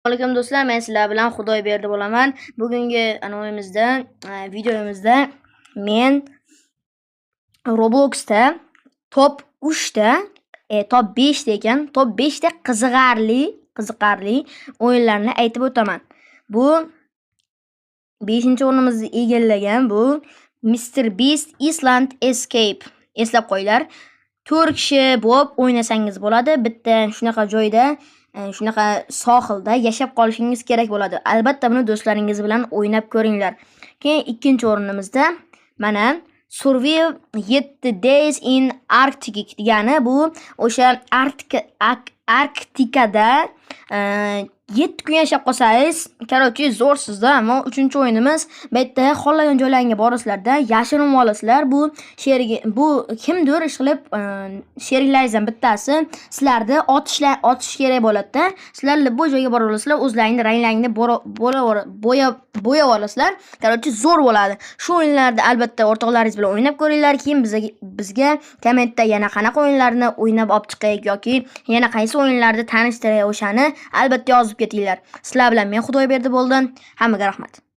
Alaykum do'stlar, men sizlar bilan Xudoyberdi bo'laman. Bugungi anoyimizda, videomizda men Robloxda top 3 ta, top 5 ta ekan, top 5 ta qiziqarli o'yinlarni aytib o'taman. Bu 5-o'rnimizni egallagan bu Mr Beast Island Escape. Eslab qo'yinglar. 4 kishi bo'lib o'ynasangiz bo'ladi. Bitta shunaqa joyda, shunaqa sohilda yashab qolishingiz kerak bo'ladi. Albatta buni do'stlaringiz bilan o'ynab ko'ringlar. Keyin ikkinchi o'rnimizda mana Survive 7 Days in Arctic degani bu o'sha Arktikada 7 kun yashab qolsangiz, короче, zo'rsizda. Ammo uchinchi o'yinimiz, bu yerda xohlagan joylaringga borasizlarda, yashirinib olasizlar. Bu sherigi, bu kimdir ishqilib, sheriklaringizdan bittasi sizlarni otish kerak bo'ladi-da. Sizlar bu joyga bora olasizlar, o'zlaringni ranglaringni bo'yab bo'yab olasizlar. Короче, zo'r bo'ladi. Shu o'yinlarni albatta o'rtoqlaringiz bilan o'ynab ko'ringlar. Keyin bizga kommentda yana qanaqa o'yinlarni o'ynab olib chiqaylik yoki yana qaysi o'yinlarni tanishtiray, o'shani albatta yozib ketinglar. Sizlar bilan men Xudoyberdi bo'ldim. Hammaga rahmat.